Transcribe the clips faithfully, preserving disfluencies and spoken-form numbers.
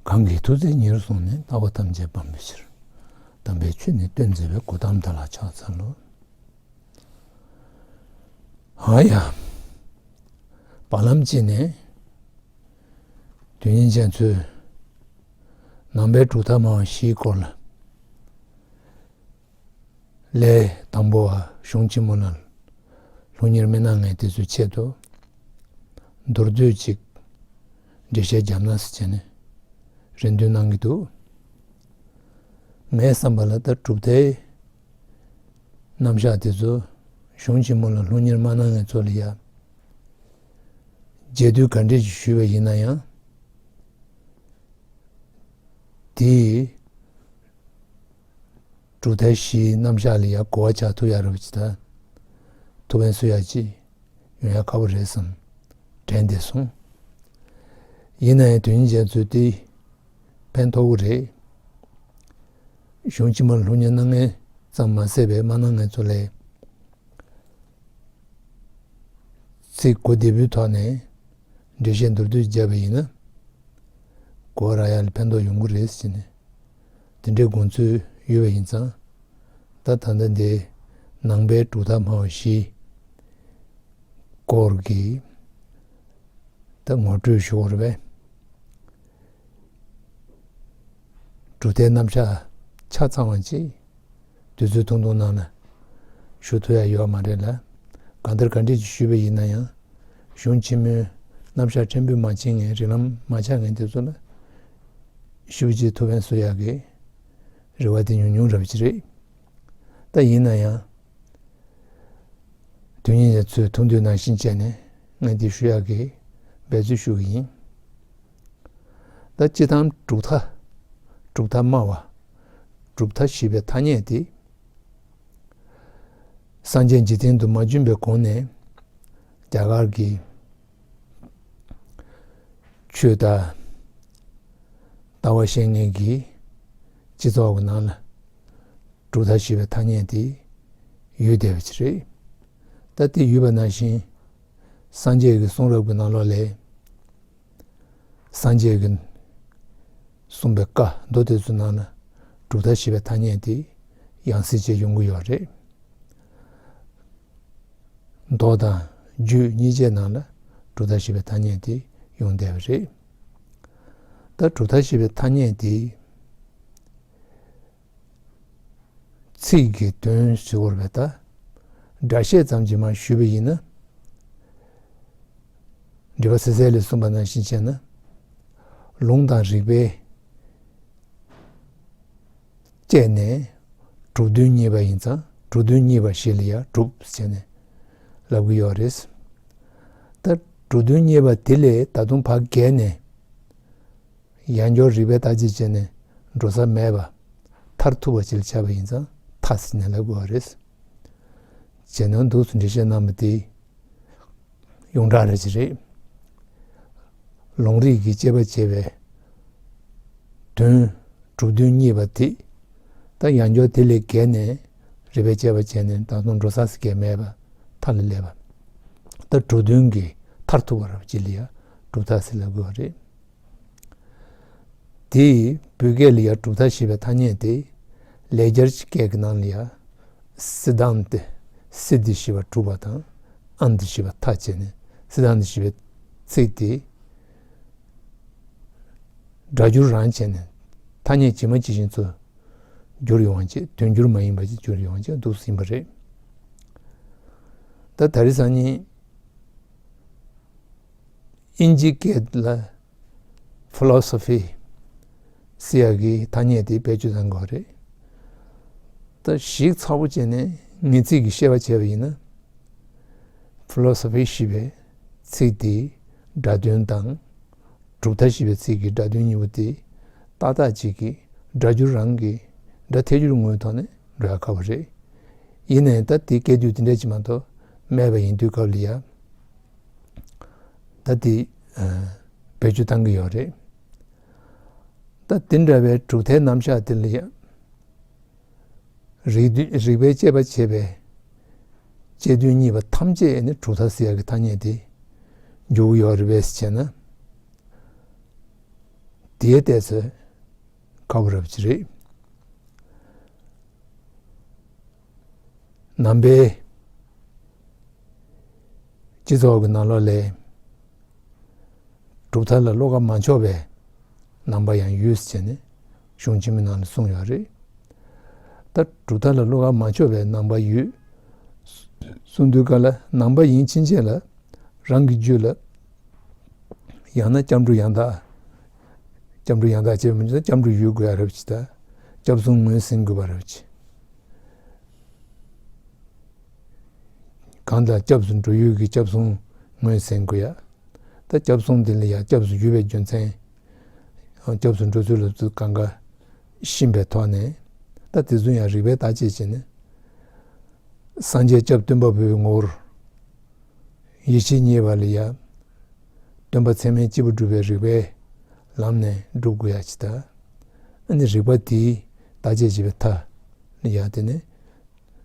གང་གིས་ཐུགས་བརྩེ་ཉེར་བཟུང་ནས། ལྟ་བ་ཐམས་ཅད་སྤང་བའི་ཕྱིར། དམ་པའི་ཆོས་ནི་སྟོན་མཛད་པའི། གོའུ་ཏམ་དེ་ལ་ཕྱག་འཚལ་ལོ། ཨ་ཡ། བར་ལམ་གཅིག་ནས་དོན་གཉེར་ཅན་ཚོས་ནང་པའི་གྲུབ་མཐའ་སྨྲ་བ་བཞིའི་སྐོར་ལ། ལས་དང་པོ་བ་གཞུང་ཆེན་མོ་ལ་སློབ་གཉེར་མི་གནང་མཁན་དེ་ཚོའི་ཆེད་དུ་མདོར་བསྡུས་ཅིག་འགྲེལ་བཤད་བརྒྱབ་ན་ཟེར་བྱས་ནས་རེ་འདུན་གནང་གི་འདུག། ངའི་བསམ་པ་ལ་ད་གྲུབ་མཐའི་རྣམ་གཞག་དེ་ཚོ་གཞུང་ཆེན་མོ་ལ་སློབ་གཉེར་མ་གནང་མཁན་ཚོ་ལ་ཡ་རྒྱས་བསྡུས་ག་འདྲས་ཞིག་ཞུས་པ་ཡིན་ན་ཡང་། དེའི་གྲུབ་མཐའ་བཞིའི་རྣམ་གཞག་ལ་ཡང་གོ་བ་ཆགས་ཐུབ་ཡག་རེད་པ་ཅིག་དང་། ཐུགས་ཕན་གསོས་ཡག་ཅིག་ཡོང་ཡག་ཁག་པོ་རེད་བསམ། དྲན་བསྡད་སོང་། ཡིན་ན་ཡང་དོན་གཉེར་ཅན་ཚོས་དེ་ཕན་ཐོགས་ཀྱི་རེད། གཞུང་ཕྱི་མར་སློབ་གཉེར་གནང་མཁན་ཙམ་མ་ཟད་པའི་མ་གནང་མཁན་ཚོ་ལ། ཚིག་གོ་བདེ་པོའི་ཐོག་ནས་འགྲེལ་བཤད་མདོར་བསྡུས་བརྒྱབ་པ་ཡིན་ན། གོ་བ་རག་ཡག་ལ་ཕན་ཐོགས་ཡོང་གི་རེད་ཟེར་ནས་དེ་འདྲའི་དགོངས་ཚུལ་ཡོད་པ་ཡིན་ཙང་། ད་ད་ལྟ་འདི་ནང་པའི་གྲུབ་མཐའ་སྨྲ་བ་བཞིའི་སྐོར་གྱི་ད་ངོ་སྤྲོད་ཞུ་བ་རེད་པས། གྲུབ་མཐའི་རྣམ་གཞག་ཆ་ཚང་བ་ཅིག་དུས་ཚོད་ཐུང་ཐུང་ནང་ལ་ཞུ་ཐུབ་ཡ་ཡོད་མ་རེད་ལ། གང་ལྟར་ག་འདྲས་ཅིག་ཞུས་པ་ཡིན་ན་ཡང་། གཞུང་ཆེན་མོའི་རྣམ་གཞག་ཕྲན་བུ་མ་མཁྱེན་མཁན། རིགས་ལམ་མ་ཆགས་མཁན་དེ་ཚོ་ལ་ཞེ་པོ་ཅིག་ཐུགས་ཕན་གསོས་ཡག་གི་རེ་བ་དེ་ཉུང་ཉུང་རབ་ཅིག་རེད། ད་ཡིན་ན་ཡང་། དོན་གཉེར་ཅན་ཚོས་ཐུགས་འདོད་ནང་བཞིན་བྱས་ནས་ངས་འདི་ཞུ་ཡག་གི་འབད་རྩོལ་ཞུ་གི་ཡིན། ད་སྤྱིར་བཏང་གྲུབ་མཐའ། གྲུབ་མཐའ་སྨྲ་བ། གྲུབ་མཐའ་ཞེས་པའི་ཐ་སྙད་དེ། སངས་རྒྱས་འཇིག་རྟེན་དུ་མ་བྱོན་པའི་གོང་ནས་རྒྱ་གར་གྱི་ཆོས་དང་ལྟ་བ་ཤེས་མཁན་གྱི་སྤྱི་ཚོགས་ཀྱི་ནང་ལ་གྲུབ་མཐའ་ཞེས་པའི་ཐ་སྙད་དེ་ཡོད་བསྡད་པ་ཅིག་རེད། ད་དེ་ཡོད་པ་ནང་བཞིན་སངས་རྒྱས་ཀྱི་གསུང་རབ་ཀྱི་ནང་ལོགས་ལས། སངས་རྒྱས་ཀྱིས་གསུངས་པའི་བཀའ་མདོ་དེ་ཚོའི་ནང་ན་གྲུབ་མཐའ་ཞེས་པའི་ཐ་སྙད་དེ་ཡང་སེ་བྱས་ཡོང་གི་ཡོད་རེད། མདོ་དང་རྒྱུད་གཉིས་ཆའི་ནང་ལ་གྲུབ་མཐའ་ཞེས་པའི་ཐ་སྙད་དེ་ཡོང་བསྡད་པ་རེད། ད་གྲུབ་མཐའ་ཞེས་པའི་ཐ་སྙད་དེ། ཚིག་གི་དོན་ཟེར་བ་རེད་པས། ད་སྒྲ་བཤད་ཙམ་གྱིས་མར་ཞུས་པ་ཡིན་ན། འགྲེལ་པ་གསལ་གསལ་ལས་གསུངས་པ་ནང་བཞིན་བྱས་ན། ལུང་དང་རིགས་པས་དཔྱད་ནས་གྲུབ་དོན་རྙེད་པ་ཡིན་ཙང་། གྲུབ་དོན་རྙེད་པ་ཞིག་ལ་ཡང་གྲུབ་ཟེར་ནས་ལབ་ཀྱི་ཡོད་རེད། ད་གྲུབ་དོན་རྙེད་པ་དེ་ལས་ད་དུང་ཕར་བརྒལ་ནས། ཡང་སྐྱར་རིགས་པས་བརྟག་དཔྱད་བྱས་ནས་འགྲོ་ས་མེད་པ། མཐར་ཐུག་པ་ཅིག་ལ་ཆགས་པ་ཡིན་ཙང་མཐའ་ཟེར་ནས་ལབ་དགོས་པ་རེད། བྱས་ན་འདུག་སེ་འགྲེལ་བཤད་གནང་བ་དེ་ཡོངས་གྲགས་རེད་ཅི་རེད། ལུང་རིགས་ཀྱི་དཔྱད་པ་བྱས་པའི་དོན་གྲུབ་དོན་རྙེད་པ་དེ། ད་ཡང་སྐྱར་དེ་ལས་བརྒལ་ནས་རིགས་པས་དཔྱད་པ་བྱས་ནས་ད་དུང་འགྲོ་ས་ཟེར་མཁན་མེད་པ་མཐའ་ལ་སླེབས་པ། ད་གྲུབ་དོན་གྱི་མཐར་ཐུག་པ་རབ་ཅིག་ལ་ཡང་གྲུབ་མཐའ་ཟེར་ལབ་དགོས་པ་རེད། དེས་བོད་སྐད་ལ་ཡང་གྲུབ་མཐའ་ཞེས་པའི་ཐ་སྙད་དེ། ལེགས་སྦྱར་གྱི་སྐད་ཀྱི་ནང་ལ་ཡང་། སི་དཱན་ཏེ། སི་དེ་ཞེས་པ་གྲུབ་པ་དང་། ཨན་ཏེ་ཞེས་པ་མཐའ་བྱས་ནས། སི་དཱན་ཏེ་ཞེས་པའི་ཚིག་དེ་སྒྲ་སྒྱུར་རང་བྱས་ནས་ཐ་སྙད་ཇི་མ་ཇི་བཞིན་དུ་བསྒྱུར་ཡོང་བ་བྱས། དོན་སྒྱུར་མ་ཡིན་པ་ཅིག་བསྒྱུར་ཡོང་བ་བྱས་འདུག་ཟིན་པ་རེད། ད་ད་རེས་སང་ཉིན་དབྱིན་ཇི་སྐད་ལ་ཕི་ལོ་སོ་ཕི་ཟེར་ཡག་གི་ཐ་སྙད་དེ་བེད་སྤྱོད་གཏང་གི་ཡོད་རེད། ད་ཞིབ་ཚགས་པོ་བྱས་ནས་ངེས་ཚིག་གི་བཤད་པ་བྱས་པ་ཡིན་ན། ཕི་ལོ་སོ་ཕི་ཞེས་པའི་ཚིག་དེའི་སྒྲ་དོན་དང་། གྲུབ་མཐའ་ཞེས་པའི་ཚིག་གི་སྒྲ་དོན་གཉིས་པོ་དེ་ཏག་ཏག་ཅིག་གི་སྒྲ་སྒྱུར་རང་གི་སྒྲ་ཐལ་སྒྱུར་ངོའི་ཐོག་ནས་འགྲོ་ཡག་ཁག་པོ་རེད། ཡིན་ནའི་ད་དེ་སྐད་དོད་དེ་འདྲ་ཅིག་མ་གཏོགས་མེད་པ་ཡིན་དུས་སྐབས་ལ་ཡ། ད་དེ་ཨ་བེད་སྤྱོད་གཏང་གི་ཡོད་རེད། ད་དེ་འདྲ་བའི་གྲུབ་མཐའི་རྣམ་གཞག་དེ་ལ་ཡ། རིགས་དུས་རིགས་པས་དཔྱད་པ་བྱས་པའི་དཔྱད་དོན་རྙེད་པ་ཐམས་ཅད་ནི་གྲུབ་མཐའ་ཟེར་ཡག་གི་ཐ་སྙད་དེ་འཇུག་གི་ཡོད་རེད་པས་ཟེར་བྱས་ན། དེའི་ལྟས་ཚེ་ཁ་བོ་རབ་ཅི་རེད། ནང་པའི་སྤྱི་ཚོགས་ཀྱི་ནང་ལོགས་ལས་གྲུབ་མཐའ་ལ་བློ་ཁ་མ་ཕྱོགས་པའི་ནང་པ་ཡང་ཡོད་ཟེར་ནས་གཞུང་ཆེན་མོའི་ནང་ལ་གསུངས་ཡོད་རེད། ད་གྲུབ་མཐའ་ལ་བློ་ཁ་མ་ཕྱོགས་པའི་ནང་པ་ཡོད་གསུང་དུས་ག་ལ་ནང་པ་ཡིན་ཕྱིན་ཆད་ལ་རང་གི་རྒྱུད་ལ་ཡང་ན་སྐྱབས་འགྲོ་ཡང་དག་སྐྱབས་འགྲོ་ཡང་དག་བྱེད་པ་མི་འདུག་སྐྱབས་འགྲོ་ཡོད་དགོས་ཡ་རབ་ཅི་ད། སྐྱབས་གསུམ་ངོས་ཟིན་དགོས་པ་རབ་ཅི། གང་ལ་སྐྱབས་སུ་འགྲོ་ཡུལ་གྱི་སྐྱབས་གསུམ་ངོས་ཟིན་དགོས་ཡ། ད་སྐྱབས་གསུམ་འདི་ལ་ཡང་སྐྱབས་སུ་འགྱུར་བའི་རྒྱུ་མཚན། སྐྱབས་སུ་འགྲོ་ཚུལ་ལ་ཚུལ་གང་ག་ཤེས་པའི་ཐོག་ནས། ད་དེ་ཚོ་ཡང་རིགས་པས་བརྟག་དཔྱད་བྱས་ནས། སངས་རྒྱས་སྐྱབས་སྟོན་པ་པོའི་ངོ་བོར་ཡེ་ཤེས་རྙེད་པ་ལ་ཡང་སྟོན་པ་ཚད་མས་སྐྱེས་བུ་སྒྲུབ་པའི་རིགས་པའི་ལམ་ནས་སྒྲུབ་དགོས་ཡ་ཅི་ད། ཨ་ནི་རིགས་པ་དེའི་བརྟག་དཔྱད་བྱེད་པའི་མཐའ་ལ་ཡང་དེ་ནས་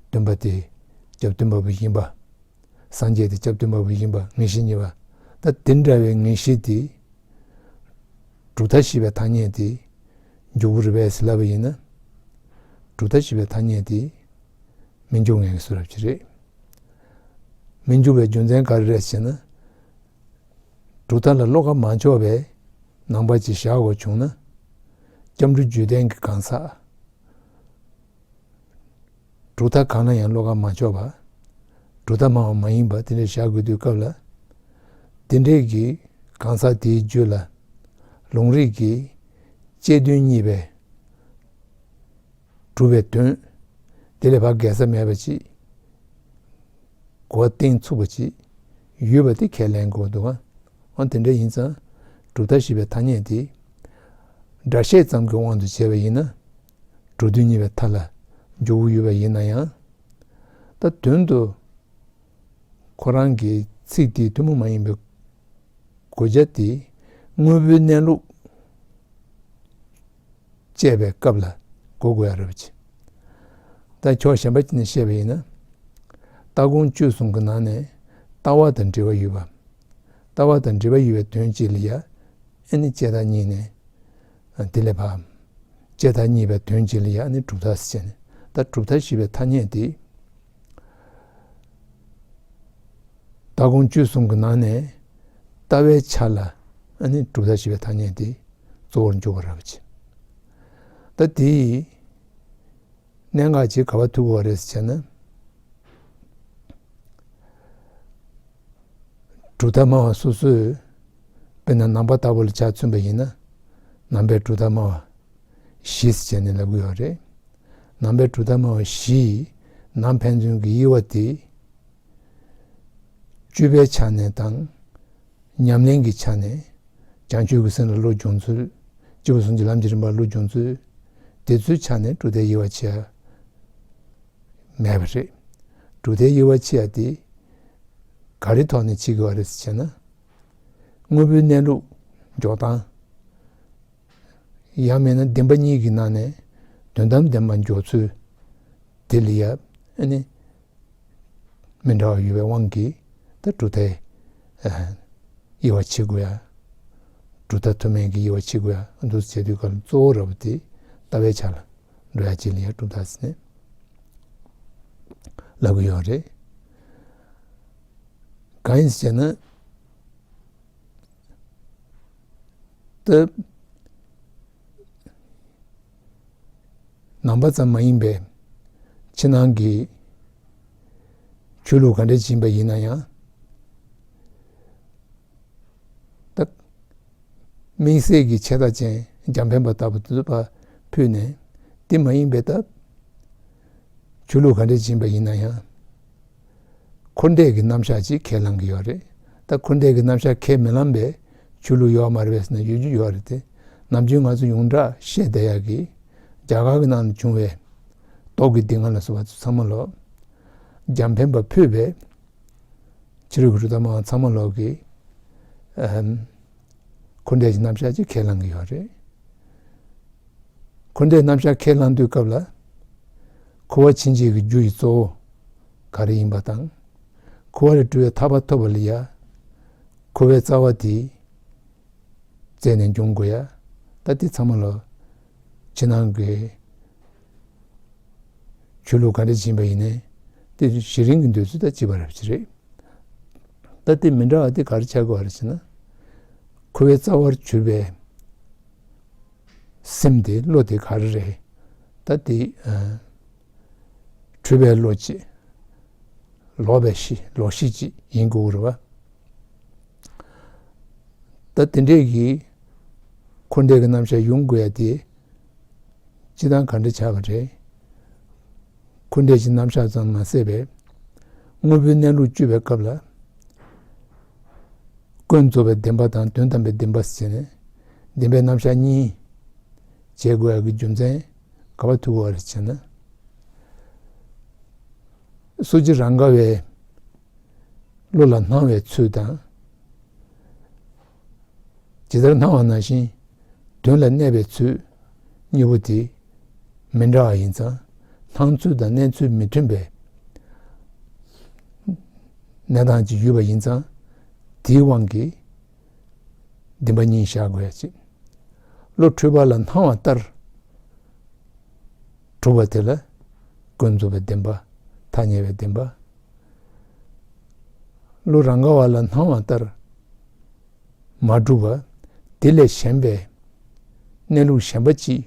སྟོན་པ་དེ་སྐྱབས་སྟོན་པ་པོ་ཡིན་པ། སངས་རྒྱས་དེ་སྐྱབས་སྟོན་པ་པོ་ཡིན་པ་ངེས་ཤེས་རྙེད་པ། ད་དེ་འདྲ་བའི་ངེས་ཤེས་དེ་གྲུབ་མཐའ་ཞེས་པའི་ཐ་སྙད་དེ་འཇུག་པ་རེད་པས་ཟེར་ལབ་པ་ཡིན་ན། གྲུབ་མཐའ་ཞེས་པའི་ཐ་སྙད་དེ་མི་འཇུག་ངེས་ཀྱི་སུ་རབ་ཅི་རེད། མི་འཇུག་པའི་རྒྱུ་མཚན་ག་རེ་རེད་ཟེར་ན། གྲུབ་མཐའ་ལ་བློ་ཁ་མ་ཕྱོགས་པའི་ནང་པ་ཅིག་བཞག་དགོས་བྱུང་ན། སྐྱབས་འགྲོ་རྒྱུད་ལྡན་གྱི་གང་ཟག་གྲུབ་མཐའ་གང་ལ་ཡང་བློ་ཁ་མ་ཕྱོགས་པ། གྲུབ་མཐའ་སྨྲ་བ་མ་ཡིན་པ་དེ་འདྲ་བཞག་དགོས་དུས་སྐབས་ལ། དེ་འདྲའི་གི་གང་ཟག་དེའི་རྒྱུད་ལ་ལུང་རིགས་ཀྱི་དཔྱད་དོན་གཉིས་པའི་གྲུབ་པའི་དོན། དེ་ལས་ཕར་འགལ་ས་མེད་པ་ཅིག་གོ་བ་གཏིང་ཚུགས་པ་ཅིག་ཡོད་པ་དེ་ཁས་ལེན་དགོས་འདུག་ག་འོ་དེ་འདྲ་ཡིན་ཙང་གྲུབ་མཐའ་ཞེས་པའི་ཐ་སྙད་དེ་སྒྲ་བཤད་ཙམ་གྱི་དབང་དུ་བྱས་པ་ཡིན་ན་གྲུབ་དོན་གཉིས་པའི་མཐའ་ལ་འཇུག་གི་ཡོད་པ་ཡིན་ན་ཡང་། ད་དོན་དུ་ཁོ་རང་གི་ཚིག་དེའི་ཐུན་མོང་མ་ཡིན་པའི་གོ་བྱ་དེ་དངོས་པོའི་གནས་ལུགས་དཔྱད་པའི་སྐབས་ལ་གོ་དགོས་ཡ་རེད་པ་ཅིག་ད་ཕྱོགས་གཞན་པ་ཅིག་ནས་བཤད་པ་ཡིན་ན། ལྟ་སྒོམ་སྤྱོད་གསུམ་གྱི་ནང་ནས་ལྟ་བ་དང་འབྲེལ་བ་ཡོད་པ། ལྟ་བ་དང་འབྲེལ་བ་ཡོད་པའི་དོན་གཅིག་ལ་ཡ་ཨ་ནི་དཔྱད་བརྡར་གཉིས་ནས། དེ་ལས་ཕར། དཔྱད་བརྡར་གཉིས་པའི་དོན་གཅིག་ལ་ཡ་ཨ་ནི་གྲུབ་མཐའ་ཟེར་བྱས་ནས་ད་གྲུབ་མཐའ་ཞེས་པའི་ཐ་སྙད་དེ། ལྟ་སྒོམ་སྤྱོད་གསུམ་གྱི་ནང་ནས་ལྟ་བའི་ཆ་ལ་ཨ་ནི་གྲུབ་མཐའ་ཞེས་པའི་ཐ་སྙད་དེ་གཙོ་བོར་འཇོག་པ་རེད་པ་ཅིག་ད་དེའི་གནད་འགག་ཅིག་ག་པར་ཐུག་གི་ཡོད་རེད་ཟེར་བྱས་ན། གྲུབ་མཐའ་སྨྲ་བ་སོ་སོས་དཔེར་ན་ནང་པ་ལྟ་བུ་ལ་ཆ་མཚོན་པ་ཡིན་ན། ནང་པའི་གྲུབ་མཐའ་སྨྲ་བ་བཞི་ཟེར་བྱས་ནས་ལབ་ཀྱི་ཡོད་རེད། ནང་པའི་གྲུབ་མཐའ་སྨྲ་བ་བཞི་ཡི་ནང་ཕན་ཚུན་གྱི་དབྱེ་བ་དེ། སྤྱོད་པའི་ཆ་ནས་དང་། ཉམས་ལེན་གྱི་ཆ་ནས། བྱང་ཆུབ་ཀྱི་སེམས་ལ་བློ་སྦྱོང་ཚུལ། སྐྱེས་བུ་གསུམ་གྱི་ལམ་གྱི་རིམ་པར་བློ་སྦྱོང་ཚུལ། དེ་ཚོའི་ཆ་ནས་གྲུབ་མཐའི་དབྱེ་བ་ཕྱེ་ཡ་མེད་པ་རེད། གྲུབ་མཐའི་དབྱེ་བ་ཕྱེ་ཡ་དེ་ག་རེ་ཐོག་ནས་ཕྱེ་དགོས་པ་རེད་ཟེར་བྱས་ན། དངོས་པོའི་གནས་ལུགས་འཇོག་སྟངས། ཡང་མིན་ན་བདེན་པ་གཉིས་ཀྱི་ནང་ནས་དོན་དམ་བདེན་པ་འཇོག་ཚུལ། དེ་ལ་ཡ་ཨ་ནི་མི་འདྲ་བ་ཡོད་པའི་དབང་གིས་ད་གྲུབ་མཐའི་དབྱེ་བ་ཕྱེ་དགོས་ཡ། གྲུབ་མཐའ་མཐུན་མིན་གྱི་དབྱེ་བ་ཕྱེ་དགོས་ཡ་འདུག་བྱེད་དུས་སྐབས་གཙོ་བོ་ར་བ་དེ་ལྟ་བའི་ཆ་ལ་འགྲོ་ཡ་ཅིག་ལ་ཡ་གྲུབ་མཐའ་ཟེར་ནས་ལབ་ཀྱི་ཡོད་རེད། གང་ཡིན་ཟེར་ན། ད། ནང་པ་ཙམ་མ་ཡིན་པའི་ཕྱི་ནང་གི་ཆོས་ལུགས་ག་འདྲ་ཅིག་ཡིན་པ་ཡིན་ན་ཡང་། ད། དམིགས་བསལ་གྱི་ཆེ་ད་ཅན་རྒྱང་འཕེན་པ་ལྟ་བུ་དེ་ཚོ་ཕར་ཕུད་ནས་དེ་མ་ཡིན་པའི་ད། ཆོས་ལུགས་ག་འདྲ་ཅིག་ཡིན་པ་ཡིན་ན་ཡང་། འཁོར་འདས་ཀྱི་རྣམ་གཞག་ཅིག་ཁས་བླང་གི་ཡོད་རེད། ད་འཁོར་འདས་ཀྱི་རྣམ་གཞག་ཁས་མི་བླངས་པའི་ཆོས་ལུགས་ཡོད་མ་རེད་པས་ཟེར་ན་ཡོད་རྒྱུ་ཡོད་རེད་དེ། ནམ་རྒྱུན་ང་ཚོ་ཡོངས་གྲགས་བཤད་བསྡད་ཡག་གི་རྒྱ་གར་གྱི་ནང་ནས་བྱུང་བའི་མདོ་གི་སྡེ་ལྔ་ལ་སོགས་པ་ཚོ་ཚང་མ་ལོ། རྒྱང་འཕེན་པ་ཕུད་པའི་ཕྱི་རོལ་གྱི་གྲུབ་མཐའ་སྨྲ་བ་ཚང་མ་ལོག་གི། ཨམ། འཁོར་འདས་ཀྱི་རྣམ་གཞག་ཅིག་ཁས་བླང་གི་ཡོད་རེད། འཁོར་འདས་རྣམ་གཞག་ཁས་བླང་དུས་སྐབས་ལ། འཁོར་བ་ཕྱིན་ཆད་ཀྱི་རྒྱུ་ཡི་གཙོ་བོ་ག་རེ་ཡིན་པ་དང་། འཁོར་བ་ལས་གྲོལ་བའི་ཐར་པ་ཐོབ་པ་ལ་ཡ། འཁོར་བའི་རྩ་བ་དེ་རྩད་ནས་འཇོག་དགོས་ཡ། ད་དེ་ཚང་མ་ལ་ཕྱི་ནང་གི་ཆོས་ལུགས་ག་འདྲ་ཕྱིན་པ་ཡིན་ནའི་དེ་གཞི་རིམ་གྱི་འདོད་ཚུལ་ད་གཅིག་པ་རེད་པ་ཅིག་རེད། ད་དེ་མི་འདྲ་བ་དེ་ག་རེ་ཆགས་དགོས་པ་རེད་ཟེར་ན། འཁོར་བའི་རྩ་བར་གྱུར་པའི་སེམས་དེ་བློ་དེ་ག་རེ་རེད། ད་དེ་ཨ། འཁྲུལ་པའི་བློ་གཅིག་ལོག་པའི་གཞི་ལོག་གཞི་གཅིག་ཡིན་དགོས་རེད་པ། ད་དེ་འདྲས་ཀྱི་འཁོར་འདས་ཀྱི་རྣམ་གཞག་ཡོང་དགོས་ཡ་དེ་སྤྱིར་བཏང་ག་འདྲ་ཆགས་པ་རེད། འཁོར་འདས་ཀྱི་རྣམ་གཞག་ཙམ་མ་ཟད་པའི་དངོས་པོའི་གནས་ལུགས་དཔྱོད་པའི་སྐབས་ལ། ཀུན་རྫོབ་པའི་བདེན་པ་དང་དོན་དམ་པའི་བདེན་པ་ཟེར་ནས་བདེན་པའི་རྣམ་གཞག་གཉིས་བྱེད་དགོས་ཡ་གི་རྒྱུ་མཚན་ག་པར་ཐུག་གོ་བ་རེད་ཟེར་ན། སོ་སྐྱེ་རང་ག་བའི་བློ་ལ་སྣང་བའི་ཚུལ་དང་། ཇི་ལྟར་སྣང་བ་ནང་བཞིན་དོན་ལ་གནས་པའི་ཚུལ་གཉིས་པོ་དེ་མི་འདྲ་བ་ཡིན་ཙང་། སྣང་ཚུལ་དང་གནས་ཚུལ་མི་མཐུན་པའི་གནས་སྟངས་ཅིག་ཡོད་པ་ཡིན་ཙང་། དེའི་དབང་གིས་བདེན་པ་གཉིས་བཞག་དགོས་ཡ་ཅིག་བློ་འཁྲུལ་པ་ལ་སྣང་བ་ལྟར་གྲུབ་པ་དེ་ལ་ཀུན་རྫོབ་པའི་བདེན་པ། ཐ་སྙད་པའི་བདེན་པ། བློ་རང་ག་བ་ལ་སྣང་བ་ལྟར་མ་གྲུབ་པ། དེ་ལས་གཞན་པའི་གནས་ལུགས་གཞན་པ་ཅིག་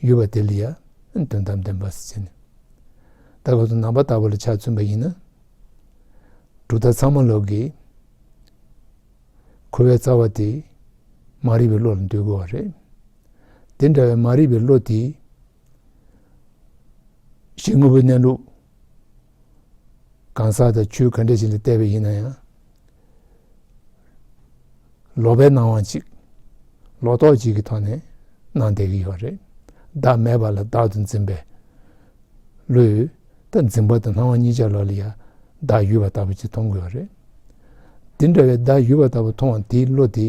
ཡོད་པ་དེ་ལ་ཡང་དོན་དམ་བདེན་པ་ཟེར་ནས། ད་ག་དུས་ནང་པ་ལྟ་བུ་ལ་ཆ་མཚོན་པ་ཡིན་ན། གྲུབ་མཐའ་ཚང་མ་ལོག་གི་འཁོར་བའི་རྩ་བ་དེ་མ་རིག་པའི་བློ་ལ་འདོད་དགོས་པ་རེད། དེ་འདྲ་བའི་མ་རིག་པའི་བློ་དེ་གཞི་དངོས་པོའི་གནས་ལུགས་གང་ཟག་དང་ཆོས་ག་འདྲ་ཞིག་ལ་བལྟས་པ་ཡིན་ན་ཡང་། ལོག་པའི་སྣང་བ་ཅིག་ལོག་རྟོག་ཅིག་གི་ཐོག་ནས་སྣང་བསྡད་ཀྱི་ཡོད་རེད། བདག་མེད་པ་ལ་བདག་ཏུ་འཛིན་པའི་བློས། ད་འཛིན་པ་དང་སྣང་བ་གཉིས་ཆར་ལོག་ལ་ཡང་བདག་ཡོད་པ་ལྟ་བུ་ཅིག་མཐོང་དགོས་པ་རེད། དེ་འདྲ་བའི་བདག་ཡོད་པ་ལྟ་བུ་མཐོང་བ་དེའི་བློ་དེ།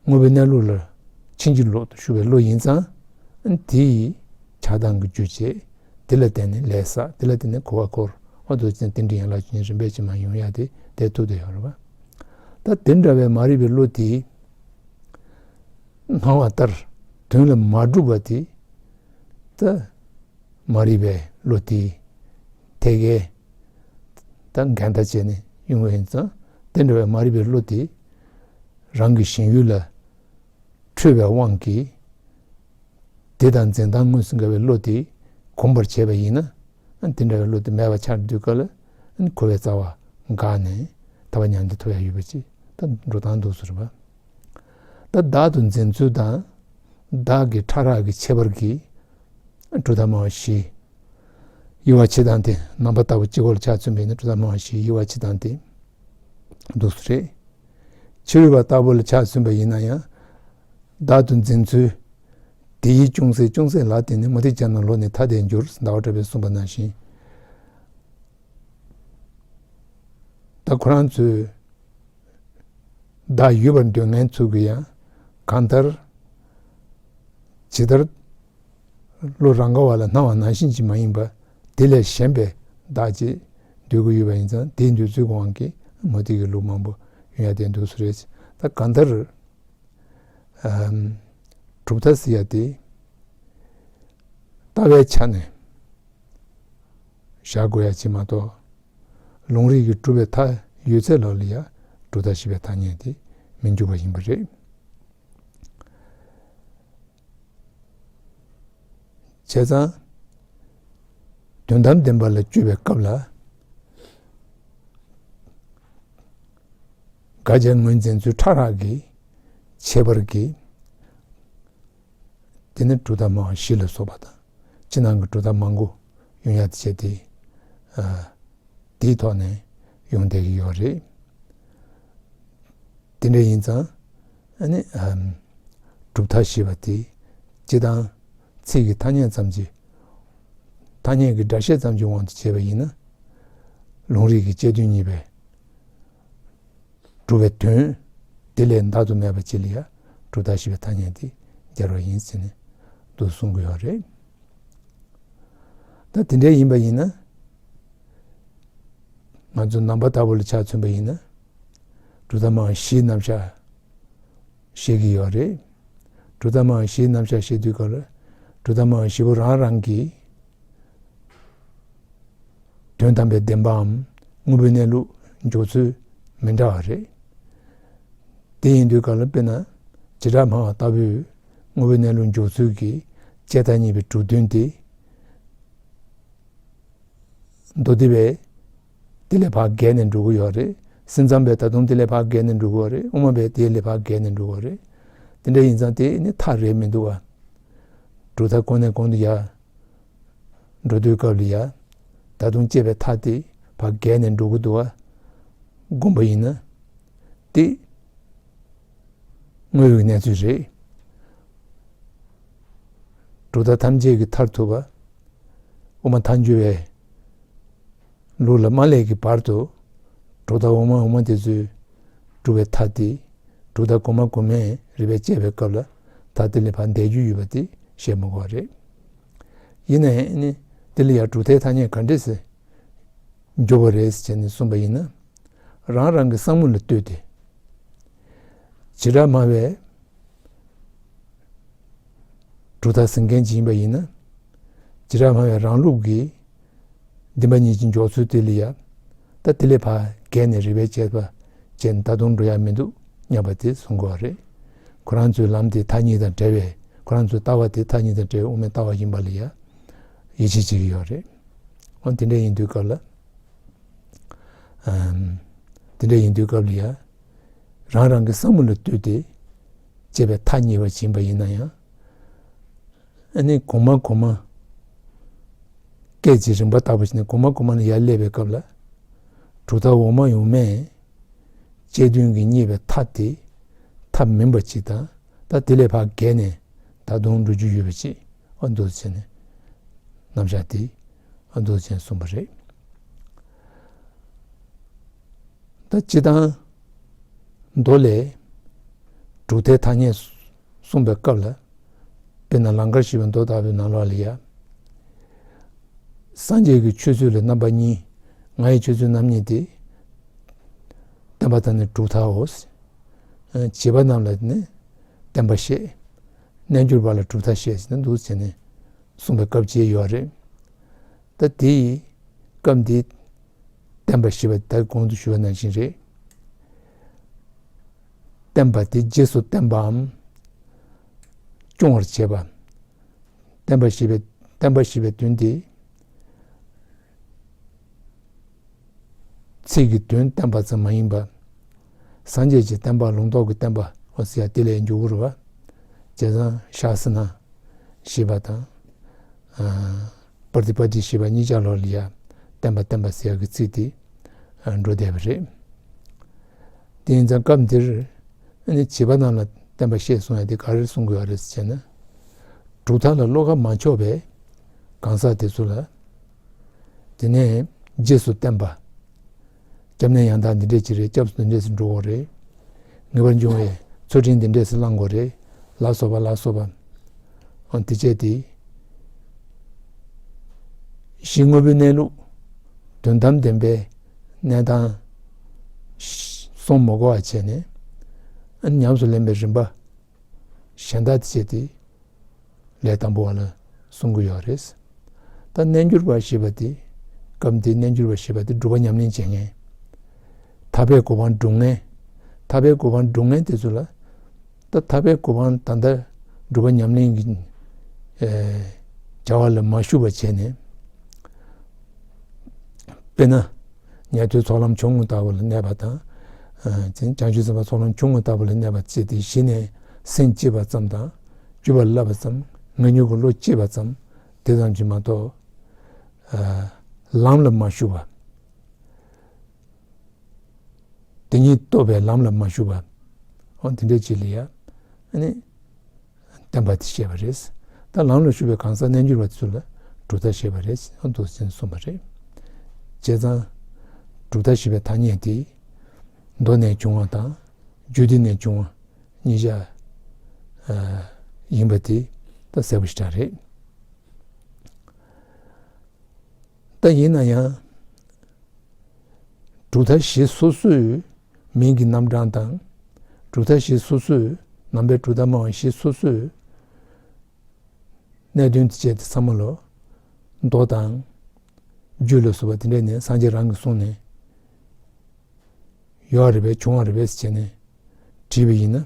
དངོས་པོའི་གནས་ལུགས་ལ་ཕྱིན་ཅི་ལོག་ཏུ་ཞུགས་པའི་བློ་ཡིན་ཙང་། དེ་ཡི་ཆགས་སྡང་གི་རྒྱུ་བྱེད། དེ་ལ་བརྟེན་ནས་ལས་བསགས། དེ་ལ་བརྟེན་ནས་འཁོར་བ་འཁོར། འོ་དེ་ཚོ་དེ་འདྲའི་ཡན་ལག་བཅུ་གཉིས་རིམ་པས་ཇི་མ་ཡོང་ཡ་དེ་དེ་ཐུག་བསྡད་ཡོད་རེད་པ། ད་དེ་འདྲ་བའི་མ་རིག་པའི་བློ་དེ་སྣང་བ་ལྟར་དོན་ལ་མ་གྲུབ་པ་དེ། ད་མ་རིག་པའི་བློ་དེ་ཐད་ཀའི་ད་འགལ་ཟླ་བྱས་ནས་ཡོང་བ་ཡིན་ཙང་། དེ་འདྲ་བའི་མ་རིག་པའི་བློ་དེ་རང་གི་ཞེན་ཡུལ་ལ་འཁྲུལ་བའི་དབང་གིས། དེ་དང་འཛིན་སྟངས་དངོས་སུ་འགལ་བའི་བློ་དེ་གོམས་པར་བྱས་པ་ཡིན་ན། དེ་འདྲ་བའི་བློ་དེ་མེད་པ་ཆགས་དུས་སྐབས་ལ། འཁོར་བའི་རྩ་བ་འགགས་ནས་ཐར་པ་མྱང་འདས་ཐོབ་ཡ་ཡོད་པ་ཅིག་ད་འགྲོ་སྟངས་འདུག་ཟེར་བ། ད་བདག་ཏུ་འཛིན་ཚུལ་དང་། བདག་གི་ཕྲ་རགས་ཀྱི་ཁྱད་པར་གྱིས་གྲུབ་མཐའ་སྨྲ་བ་བཞི། དབྱེ་བ་ཕྱེ་སྟངས་དེ་ནང་པ་ལྟ་བུ་གཅིག་པོ་ལ་ཆ་མཚོན་པ་ཡིན་ན། གྲུབ་མཐའ་སྨྲ་བ་བཞིའི་དབྱེ་བ་ཕྱེ་སྟངས་དེ་འདུག་སེ་རེད། ཕྱི་རོལ་པ་ལྟ་བུ་ལ་ཆ་མཚོན་པ་ཡིན་ན་ཡང་། བདག་ཏུ་འཛིན་ཚུལ། དེ་ཡིས་ཅུང་ཟད་ཅུང་ཟད་ལ་བརྟེན་ནས། མུ་སྟེགས་ཅན་རྣམས་ལོག་ནས་ཐ་དད་འགྱུར། ཟླ་བ་གྲགས་པས་གསུངས་པ་ནང་བཞིན། ད་ཁོ་རང་ཚོས་བདག་ཡོད་པར་འདོད་མཁན་ཚོ་གིས་ཡང་གང་ལྟར་ཇི་ལྟར་བློ་རང་ག་བ་ལ་སྣང་བ་ནང་བཞིན་ཅིག་མ་ཡིན་པ། དེ་ལས་གཞན་པའི་བདག་ཅེས་འདོད་ཀྱི་ཡོད་པ་ཡིན་ཙང་། དེའི་འདོད་ཚུལ་གྱི་དབང་གིས་མུ་སྟེགས་ཀྱི་ལུགས་མང་པོ་ཡོང་ཡ་དེ་འདུག་སེ་རེད། ད་གང་ལྟར་ཨམ། གྲུབ་མཐའ་ཟེར་ཡ་དེ་ལྟ་བའི་ཆ་ནས་བཞག་དགོས་ཡ་ཅིག་མ་གཏོགས། ལུང་རིགས་ཀྱིས་གྲུབ་པའི་མཐའ་ཡོད་ཚད་ལོག་ལ་ཡ་གྲུབ་མཐའ་ཞེས་པའི་ཐ་སྙད་དེ་མི་འཇུག་པ་ཡིན་པ་རེད། བྱས་ཙང་དོན་དམ་བདེན་པ་ལ་དཔྱོད་པའི་སྐབས་ལ། དགག་བྱ་ངོས་འཛིན་ཚུལ་ཕྲ་རགས་ཀྱི་ཁྱད་པར་གྱིས། དེ་ནི་གྲུབ་མཐའ་སྨྲ་བ་བཞི་ལ་སོགས་པ་དང་། ཕྱི་ནང་གི་གྲུབ་མཐའ་མང་པོ་ཡོང་ཡ་དེ་བྱས་ཏེ། ཨ། དེའི་ཐོག་ནས་ཡོང་བསྡད་ཀྱི་ཡོད་རེད། དེ་འདྲ་ཡིན་ཙང་། ཨ་ནི་ཨམ། གྲུབ་མཐའ་ཞེས་པ་དེ་སྤྱིར་བཏང་ཚིག་གི་ཐ་སྙད་ཙམ་གྱི། ཐ་སྙད་ཀྱི་སྒྲ་བཤད་ཙམ་གྱི་དབང་དུ་བྱས་པ་ཡིན་ན། ལུང་རིགས་ཀྱི་དཔྱད་དོན་གཉིས་པའི་གྲུབ་པའི་དོན་དེ་ལས་འདའ་དུ་མེད་པ་ཅིག་ལ་ཡང་གྲུབ་མཐའ་ཞེས་པའི་ཐ་སྙད་དེ་སྦྱར་བ་ཡིན་ཟེར་ནས་འདུག་གསུང་གི་ཡོད་རེད། ད་དེ་འདྲ་ཡིན་པ་ཡིན་ན། ང་ཚོ་ནང་པ་ལྟ་བུ་ལ་ཆ་མཚོན་པ་ཡིན་ན། གྲུབ་མཐའ་སྨྲ་བ་བཞིའི་རྣམ་གཞག་བཤད་ཀྱི་ཡོད་རེད། གྲུབ་མཐའ་སྨྲ་བ་བཞིའི་རྣམ་གཞག་བཤད་དུས་སྐབས་ལ། གྲུབ་མཐའ་སྨྲ་བ་བཞི་པོ་རང་རང་གི་དོན་དམ་པའི་བདེན་པའམ་དངོས་པོའི་གནས་ལུགས་འཇོག་ཚུལ་མི་འདྲ་བ་རེད། དེ་ཡིན་དུས་སྐབས་ལ། དཔེར་ན་བྱེ་བྲག་སྨྲ་བ་ལྟ་བུས་དངོས་པོའི་གནས་ལུགས་འཇོག་ཚུལ་གྱི་དཔྱད་མཐའ་གཉིས་པའི་གྲུབ་དོན་དེ། མདོ་སྡེ་པས་དེ་ལས་ཕར་བརྒལ་ནས་འགྲོ་གི་ཡོད་རེད། སེམས་ཙམ་པས་ད་དུང་དེ་ལས་ཕར་བརྒལ་ནས་འགྲོ་གི་ཡོད་རེད། དབུ་མ་པས་དེ་ལས་ཕར་བརྒལ་ནས་འགྲོ་གི་ཡོད་རེད། དེ་འདྲ་ཡིན་ཙང་དེ་ནི་མཐའ་རེད་མི་འདུག་ག་གྲུབ་མཐའ་གོང་ནས་གོང་དུ་ཡར་འགྲོ་དུས་སྐབས་ལ་ཡ། ད་དུང་དཔྱད་པའི་མཐའ་དེ་ཕར་བརྒལ་ནས་འགྲོ་གི་འདུག་ག་བསྒོམ་པ་ཡིན་ན། དེ་དངོས་ཡོད་ཀྱི་གནས་ཚུལ་རེད། གྲུབ་མཐའ་ཐམས་ཅད་ཀྱི་མཐར་ཐུག་པ། དབུ་མ་ཐལ་འགྱུར་བའི་ལུགས་ལ་མ་སླེབས་ཀྱི་བར་དུ། གྲུབ་མཐའ་འོག་མ་འོག་མ་དེ་ཚོའི་སྒྲུབ་པའི་མཐའ་དེ། གྲུབ་མཐའ་གོང་མ་གོང་མའི་རིགས་པས་དཔྱད་པའི་སྐབས་ལ་མཐའ་དེ་ལས་ཕར་འདས་རྒྱུ་ཡོད་པ་དེ་བཤད་མི་དགོས་པ་རེད། ཡིན་ནའི་ནི་དེ་ལ་ཡང་གྲུབ་མཐའི་ཐ་སྙད་ག་འདྲས་སེ་འཇོག་པ་རེད་ཟེར་ནས་གསུངས་པ་ཡིན་ན། རང་རང་གི་བསམ་བློ་ལ་ལྟོས་ཏེ། བྱེ་བྲག་སྨྲ་བའི་གྲུབ་མཐའ་ཟེར་མཁན་ཅིག་ཡིན་པ་ཡིན་ན། བྱེ་བྲག་སྨྲ་བའི་རང་ལུགས་ཀྱི་བདེན་པ་གཉིས་ཀྱི་འཇོག་ཚུལ་དེ་ལ་ཡ། ད་དེ་ལས་ཕར་བརྒལ་ནས་རིགས་པས་དཔྱད་པ་བྱས་ནས་ད་དུང་འགྲོ་ཡ་མི་འདུག་སྙམ་པ་དེ་གསུང་དགོས་པ་རེད། ཁོ་རང་ཚོའི་ལམ་དེ་མཐའ་གཉིས་དང་བྲལ་བའི། ཁོ་རང་ཚོའི་ལྟ་བ་དེ་མཐའ་གཉིས་དང་བྲལ་བའི་དབུ་མའི་ལྟ་བ་ཡིན་པ་ལ་ཡ་ཡིད་ཆེས་བྱེད་ཀྱི་ཡོད་རེད། འོ་དེ་འདྲ་ཡིན་དུས་སྐབས་ལ། ཨམ། དེ་འདྲ་ཡིན་དུས་སྐབས་ལ་ཡ། རང་རང་གི་བསམ་བློ་ལ་ལྟོས་ཏེ་དཔྱད་པའི་མཐའ་གཉིས་པ་ཡིན་པ་ཡིན་ན་ཡང་། ཨ་ནི་གོང་མ་གོང་མ་སྐད་ཀྱི་རིམ་པ་ལྟ་བུ་ཞིག་ནས་གོང་མ་གོང་མ་ལ་ཡར་སླེབས་པའི་སྐབས་ལ། གྲུབ་མཐའ་འོག་མ་འོག་མས་དཔྱད་དོན་གྱི་རྙེད་པའི་མཐའ་དེ་མཐའ་མིན་པ་ཅིག་དང་། ད་དེ་ལས་ཕར་བརྒལ་ནས་ད་དུང་འགྲོ་རྒྱུ་ཡོད་པ་ཅིག་འོ་འདུག་བྱས་ནས་རྣམ་གཞག་དེ་འོ་འདུག་བྱས་ནས་གསུངས་པ་རེད། ད་སྤྱིར་བཏང་མདོ་ལས་གྲུབ་མཐའི་ཐ་སྙད་གསུངས་པའི་སྐབས་ལ། དཔེར་ན་ལང་ཀར་ཞེས་པའི་མདོ་ལྟ་བུའི་ནང་ལོགས་ལ་ཡ། སངས་རྒྱས་ཀྱི་ཆོས་ཚུལ་ལ་རྣམ་པ་གཉིས། ང་ཡི་ཆོས་ཚུལ་རྣམ་གཉིས་ཏེ། བསྟན་པ་དང་ནི་གྲུབ་མཐའོ། བྱིས་པ་རྣམས་ལ་ནི་བསྟན་པ་བཤད། རྣལ་འབྱོར་པ་ལ་གྲུབ་མཐའ་བཤད་ཟེར་ནས་འདུག་བྱས་ནས་གསུངས་པའི་སྐབས་ཅིག་ཡོད་རེད། ད་དེའི་སྐབས་འདི་བསྟན་པ་ཞེས་པ་ད་གོང་དུ་ཞུས་པ་ནང་བཞིན་རེད། བསྟན་པ་དེ་རྗེས་སུ་བསྟན་པའམ་སྐྱོང་བར་བྱེད་པ། བསྟན་པ་ཞེས་པའི་བསྟན་པ་ཞེས་པའི་དོན་དེ། ཚིག་གི་དོན་བསྟན་པ་ཙམ་མ་ཡིན་པ། སངས་རྒྱས་ཀྱི་བསྟན་པ། ལུང་རྟོགས་ཀྱི་བསྟན་པ་འོ་ཟེར་ཡ་དེ་ལས་འཇུག་གི་རེད་པ། བྱས་ཙང་ཤཱ་ས་ན་ཞེས་པ་དང་། ཨ། པྲ་ཏི་པ་ཏི་ཞེས་པ་གཉིས་ཆ་ལོགས་ལ་ཡ་བསྟན་པ་བསྟན་པ་ཟེར་ཡ་གི་ཚིག་དེ་འགྲོ་བསྡད་པ་རེད། དེ་ཡིན་ཙང་སྐབས་འདིར་ཨ་ནི་བྱིས་པ་རྣམས་ལ་བསྟན་པ་བཤད་གསུང་ཡ་དེ་ག་རེ་གསུང་དགོས་པ་རེད་ཟེར་ན། གྲུབ་མཐའ་ལ་བློ་ཁ་མ་ཕྱོགས་པའི་གང་ཟག་དེ་ཚོ་ལ། དེ་ནས་རྗེས་སུ་བསྟན་པ། སྐྱབས་གནས་ཡང་དག་འདི་འདྲས་ཅིག་རེད། སྐྱབས་སུ་འདི་འདྲས་སུ་འགྲོ་དགོས་རེད། ངེས་པར་འབྱུང་བའི་ཚུལ་ཁྲིམས་འདི་འདྲས་སུ་བླང་དགོས་རེད། ལ་སོགས་པ་ལ་སོགས་པ། ཨང་དེ་བྱས་ཏེ། གཞི་དངོས་པོའི་གནས་ལུགས་དོན་དམ་བདེན་པའི་གནས་སྟངས་སོང་མ་དགོས་པ་བྱས་ནས། ཨ་ནི་ཉམས་སུ་ལེན་པའི་རིམ་པ་གཞན་དག་དེ་བྱས་ཏེ། ལས་དང་པོ་བ་ལ་གསུང་གི་ཡོད་རེད། ད་རྣལ་འབྱོར་པ་ཞེས་པ་དེ། སྐབས་འདིའི་རྣལ་འབྱོར་པ་ཞེས་པ་དེ་སྒྲུབ་པ་ཉམས་ལེན་བྱེད་མཁན། ཐར་པའི་གོ་འཕང་སྒྲུབ་མཁན། ཐར་པའི་གོ་འཕང་སྒྲུབ་མཁན་དེ་ཚོ་ལ། ད་ཐར་པའི་གོ་འཕང་ད་ལྟ་སྒྲུབ་པ་ཉམས་ལེན་གྱི་ཨེ་བྱ་བ་ལ་མ་ཞུགས་པ་བྱས་ནས། དཔེར་ན། ཉན་ཐོས་ཚོགས་ལམ་ཆུང་ངུ་ལྟ་བུ་ལ་གནས་པ་དང་། ཨ་བྱང་ཆུབ་སེམས་དཔའ་ཚོགས་ལམ་ཆུང་ངུ་ལྟ་བུ་ལ་གནས་པ་བྱས་ཏེ། གཞི་ནས་སེམས་བསྐྱེད་པ་ཙམ་དང་། སྤྱོད་པ་བསླབ་པ་ཙམ། ངེས་འབྱུང་གི་བློ་སྐྱེས་པ་ཙམ། དེ་ཙམ་གྱིས་མ་གཏོགས། ཨ་ལམ་ལ་མ་ཞུགས་པ། དེ་ཉིད་རྟོགས་པའི་ལམ་ལ་མ་ཞུགས་པ། འོ་དེ་འདྲའི་ཅིག་ལ་ཡ། ཨ་ནི། བསྟན་པ་དེ་བཤད་པ་རེད། ད་ལམ་ལ་ཞུགས་པའི་གང་ཟག་རྣལ་འབྱོར་པ་དེ་ཚོ་ལ་གྲུབ་མཐའ་བཤད་པ་རེད། འོ་འདུག་ཟེར་གསུངས་པ་རེད། བྱས་ཙང་། གྲུབ་མཐའ་ཞེས་པའི་ཐ་སྙད་དེ། མདོ་ནས་བྱུང་བ་དང་། རྒྱུད་སྡེ་ནས་བྱུང་བ་གཉིས་ཆ་ཡིན་པ་དེ་ད་གསལ་པོ་ཞེ་དྲག་རེད། ད་ཡིན་ན་ཡང་། གྲུབ་མཐའ་བཞི་སོ་སོའི་མིང་གི་རྣམ་གྲངས་དང་། གྲུབ་མཐའ་བཞི་སོ་སོའི་ ནང་པའི་གྲུབ་མཐའ་སྨྲ་བ་བཞི་སོ་སོས། གནད་དོན་དེ་བཅས་དེ་ཚང་མ་ལོ། མདོ་དང་། རྒྱུད་ལ་སོགས་པ་དེ་འདྲས་ནས་སངས་རྒྱས་རང་གིས་གསུངས་ནས་ཡོད་རེད་པས། བྱུང་བ་རེད་པས་ཟེར་བྱས་ནས་བྲིས་པ་ཡིན་ན།